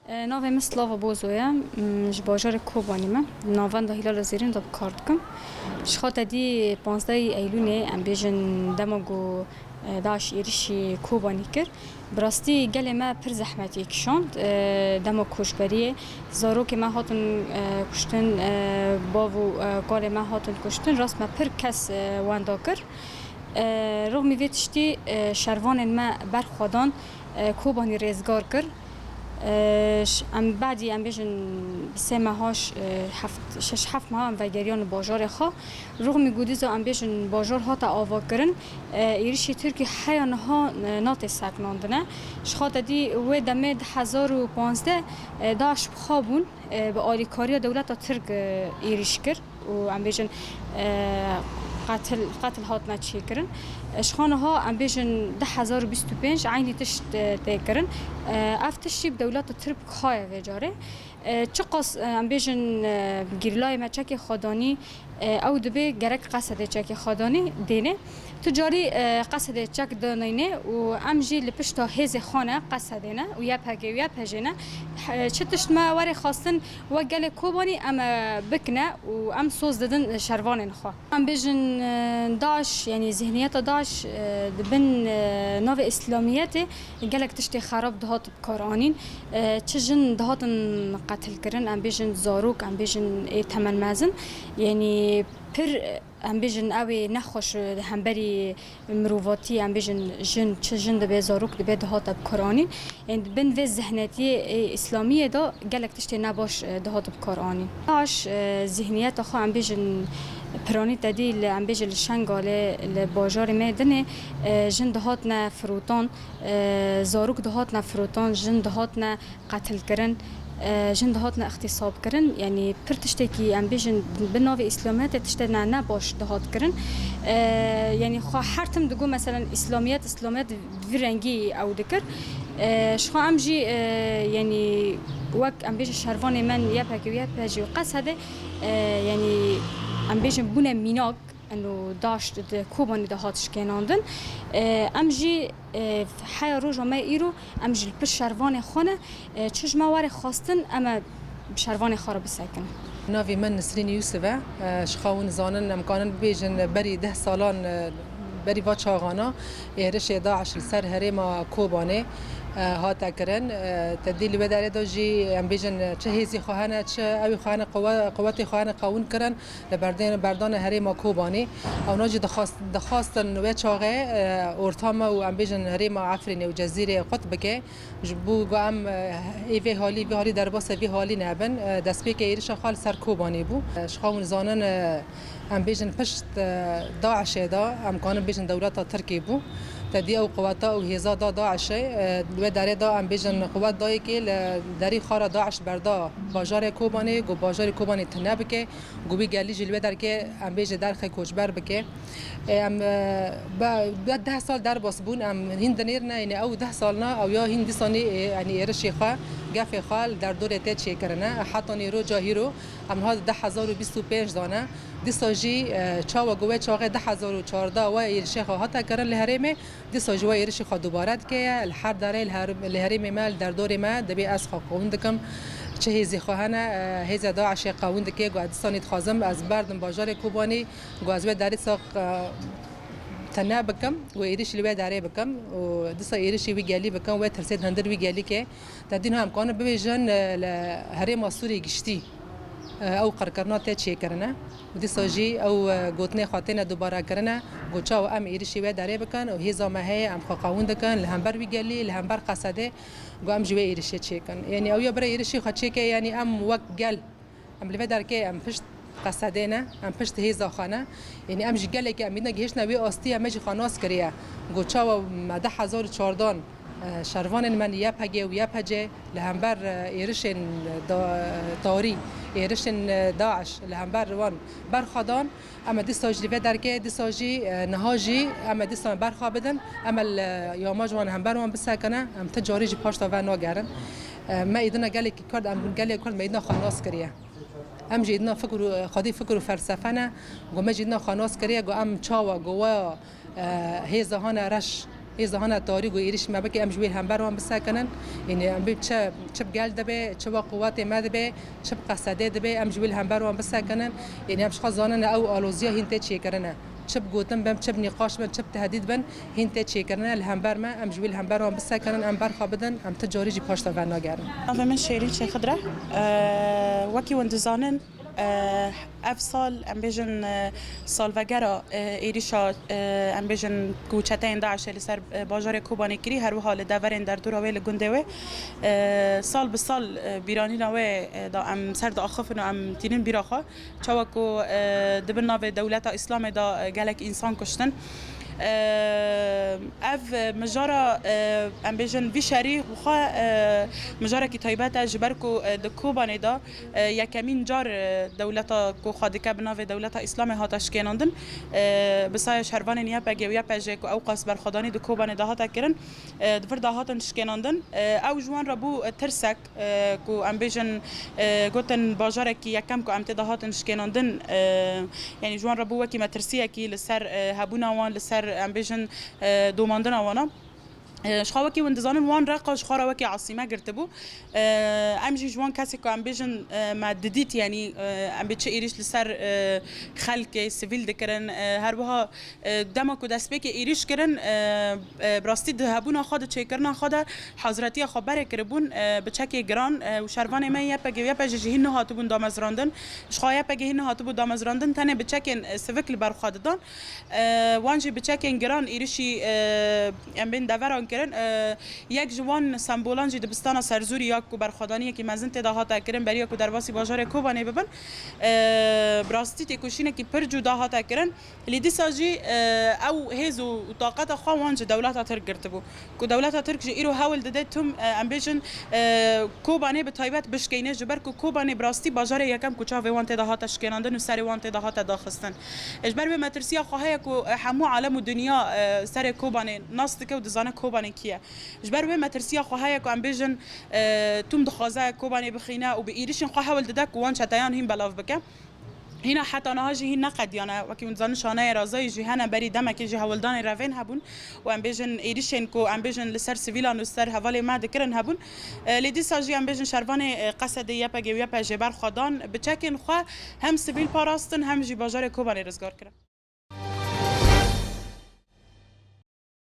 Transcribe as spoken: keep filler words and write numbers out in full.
E, navê min Slava Bozo ye. M, ji bajarê Kobanî me. Navenda Hîlala Zêrîn de bi kar dikim. Ji xwe te dî panzdehê Eylûnê, em bêjin dema ku, e, DAIŞ êrişî Kobanî kir. Bi rastî gelê me pir zehmetî kişand. E, dema koçberiyê zarokê me hatin, e, kuştin, e, bav û, e, kalê me hatin kuştin. Rast me pir kes, e, wenda kir. E, rixmî vê tiştî, e, şervanên me berxwedan, e, Kobanî rêzgar kir. E, ş-, em badî, em bêjin, sê meha, ş-, e, heft, şeş heft meha em vegeriyan li bajarê xwe. Rixmî ku dîsa, em bêjin, bajar hate avakirin, e, êrişî Tirkî heya niha, e, nate sekinandine. Ji xwe te dî wê demê du hezar û panzdeh, e, DAIŞ bi xwe bûn, e, bi alîkariya dewleta Tirk, e, êrîş kir û, em bêjin, e, qetil, qetil hatine çêkirin. E, ji xwe niha, em bêjin, du hezar û bîst û pênc eynî tişt, e, tê kirin. E, ev tişt jî bi dewleta Tirk bi xwe ye vê carê. E, çiqas, e, em bêjin, e, gerîlayê me çekê xwe danî, e, ew dibê gerek Qesedê çekê xwe danî dêne. Tu carî, e, Qesedê çek daneyne û em jî li pişta hêzê xwe ne, Qesedê ne û Y P G û Y P J ne. He, çi tişt me were xwestin wek gelê Kobanî em, e, bikine û em soz didin şervanên xwe. Em bêjin, e, DAIŞ, yanî zihniyeta DAIŞ, e, di bin, e, navê Îslamiyetê gelek tiştê xerab dihat bi kar anîn. E, çi jin dihatin qetilkirin, em bêjin zarok, em bêjin ê temenmezin. Yanî pir, em bêjin, ew ê nexweş, e, hemberî mirovatî, em bêjin, jin, çi jin dibe, zarok dibe, dihate bi kar anîn. Ên di bin vê zihnetiyê ê Îslamiyê de gelek tiştê nebaş, e, dihat bi kar anîn. DAIŞ, e, zihniyeta xwe, em bêjin, piranî te dî li, em bêjin, li Şengalê, li bajarê Mêrdinê, e, jin dihatine firotan, e, zarok dihatine firotan, jin dihatine qetilkirin, e, jin dihatine îxtîsabkirin. Yanî pir tiştekî, em bêjin, bi navê Îslamiyetê tiştê ne, nebaş dihat kirin. E, yanî xwe her tim digot, meselen, Îslamiyet, Îslamiyet vî rengî ew dikir. E, ji xwe em jî, e, yanî wek, em bêjin, şervanê me Y P G û Y P J û Qesedê, e, yanî em bêjin bûne mînak, eno DAIŞ di Kobanî de hat şikênandin. E, em jî, e, heya roja me îro, em jî li pişt şervanê xwe ne, e, çi ji me were xwestin, em ê bi şervanê xwe re bisekin. Navê min Nisrîn Yûsif e. E, ji xwe hûn zanin, em kanin bibêjin, berî deh salan, e, berî va çaxana êrişê DAIŞ li ser herêma Kobanê, e, hate kirin. E, te dî li wê derê de jî, em bêjin, çi hêzî xwe hene, çi ewî xwe hene, quwe-, quwetê xwe hene qewûn kirin. Li berdên-, berdana herêma Kobanê. Ewna jî dixwast-, dixwastin wê çaxê, e, orta me û, em bêjin, herêma Efrînê û Cezîrê qut bike. Ji bo ku em, e, ê vê halî, vê halî derbasê vê halî nebin. E, destpêkê êrişa xwe li ser Kobanê bû. E, ji xwe hûn zanin, e, em bêjin pişt, e, DAIŞê de, em kanin bêjin dewleta Tirkê bû. Te dî ew quweta û hêza da DAIŞê, e, li wê derê de em bêjin quwet dayê kê li derî xwe re DAIŞ berda bajarê Kobanê, ku bajarê Kobanê tune bike. Ku wî gelî jî li wê derkê, em bêjin, derxê koçber bike. Ê, em, e, be, be deh sal derbas bûn, em hîn dinêrine, yanî ew deh salna, ew ya hîn dîsanî, ê, yanî êrişê xwe, gefê xwe li derdorê tê çêkirine. Heta nîro ca hîro, em niha di du hezar û bîst û pênc de ne. Dîsa jî, e, çawa ku wê çaxê du hezar û çardeh we êrişê xwe hate kirin li herêmê, dîsa ji we êrişî xwe dubare dike ye. Li her derê, li her-, li herêmê me, li derdorê me, dibê ez xwe qewûn dikim. Çi hêzê xwe hene, e, hêzê DAIŞê qewûn dike, ku ez dîsanî dixwazim, ez berdim bajarê Kobanê, ku ez wê derê sax, e, tune bikim, ku êrişî li wê derê bikim û dîsa êrişî wî gelî bikim, wê tirsê di hundir wî gelî ke. Te dî niha em kanin bibêjin, e, li herêma Sûrê giştî, e, ew qirkirina tê çêkirine. Û dîsa jî ew, e, gotinê xwe têne dubare kirine, ku çawa em êrişî wê derê bikin û hêza me heye, em xwe qewûn dikin li hember wî gelî, li hember Qesedê, ku em ji wê êrişê çêkin. Yanî ew ya bira êrişî xwe çêke, yanî em wek gel, em li vê derkê em pişt Qesedê ne, em pişt hêza xwe ne. Yanî em ji gelekî em mîna gihiştine wê astî ye, me jî xwe nas kiriye. Ku çawa me du hezar û çardan, e, şervanên me Y P G û Y P C li hember, e, êrişên da-, tarî, êrişên, e, DAIŞ li hember wan berxwe dan, em ê dîsa jî li vê derkê, dîsa jî, e, niha jî em ê dîsa berxwe bidin, em ê li, e, yamac wan hember wan bisekine, em ti carî jî paşta ve nagerin. E, me îdina gelekî Kurd, em gelê Kurd me îdina xwe nas kiriye. Em jî îdina fikr û, xwedî fikr û felsefe ne, ku me jî îdina xwe nas kiriye, ku em çawa, ku we, e, hêza hane reş, Hêza hene tarî ku êrîş me bike, em ji wê li hember wan bisekinin. Yanî em bê çi, çi bi gel dibe, çi wa quwetê me dibe, çi bi Qesedê dibe, em ji wê li hember wan bisekinin. Yanî em ji xwe zanine ew aloziya hîn tê çêkirine. Çi bi gotin bin, çi bi nîqaş bin, çi bi tehdîd bin, hîn tê çêkirine li hember me. Em ji wê li hember wan bisekinin, em berxa bidin, em ti carî jî paşta venagerin. Navê min Şêrîn Şêxidr e. Eee, wekî hûn dizanin, eee, ev sal, em bêjin, eee, salvegera, eee, êrîşa, eee, em bêjin ku çeteyên DAIŞê li ser, eee, bajarê Kobanê kirî, her wiha li deverên derdora wê, li gundê wê, eee, sal bi sal, eee, bîranîna wê, eee, da em ser diaxifin û em tînin bîra xwe. Çawa ku, e, di bin navê dewleta Îslamê de, e, gelek însan kuştin. E, ev mijara, e, em bêjin vî şerî xwe, e, mijarekî taybet e, ji ber ku, e, di Kobanê de, e, yekemîn car, e, dewleta ku xwe dike bi navê dewleta Îslamê hate şikênandin. E, bi saya şervanên Y P G û Y P J ku ew qas berxwedanî di Kobanê de hate kirin, e, di vir de hatin şikênandin. E, ew ji wan re bû, e, tirsek. E, ku em bêjin, e, gotin bajarekî yekem ku em tê de hatin şikênandin, e, yanî ji wan re bû wekî metirsiyekî li ser, e, hebûna wan, li ser, em bêjin, e, domandina wan a. E, ji xwe wekî hûn dizanin, wan Reqa ji xwe re wekî asîme girtibû. E, em jî ji wan kesê ku em bêjin, e, me didît, yanî, e, em bê çi êrîş li ser, e, xelkê sivîl dikirin, e, her wiha E, dema ku destpêkê êrîş kirin, e, e, bi rastî di hebûna xwe, di çêkirina xwe de hazretiya xwe berê kiribûn, e, bi çekê giran, e, û şervanê me Y P G û Y P J jî hîn nehatibûn damezrandin. Ji xwe Y P G hîn nehatibû damezrandin, tenê bi çekên, e, sivik li ber xwe didan. E, wan jî bi çekên giran êrîşî, e, em bên deveran kirin. E, yek ji wan sembolan jî dibistana Serzûrî ya ku berxwedaniyekî mezin tê de hate kirin, beriya ku derbasî bajarê Kobanê bibin. E, bi rastî têkoşînekî pir cuda hate kirin. Lê dîsa jî, e, ew hêz û, û taqeta xwe wan ji dewleta Tirk girtibû. Ku dewleta Tirk jî îro hewl dide tim, e, em bêjin, e, Kobanê bi taybet bişkeyne, ji ber ku Kobanê bi rastî bajarê yekem ku çavê wan tê de hate şikênandin û serê wan tê de hate daxistin. E, ji ber wê metirsiya xwe heye ku, e, hemû alem û dinya, e, serê Kobanê nas dike û dizane Kobanê kî ye. Ji ber wê metirsiya xwe heye ku em bêjin, e, tim dixwaze Kobanê bixîne û bi êrişên xwe hewl dide ku wan çeteyan hîn belav bike. Hîna heta niha jî hîn neqediyane. Wekî hûn dizanin şaneyê Razayî jî hene, berî demekê jî hewldanên revên hebûn û em bêjin êrîşên ku em bêjin li ser sivîlan û ser hevalê me dikirin hebûn. E, lê dîsa jî em bêjin şervanê, e, Qesedê Y P G û Y P J berxwedan bi çekên xwe hem sivîl parastin hem jî bajarê Kobanê rizgar kirin.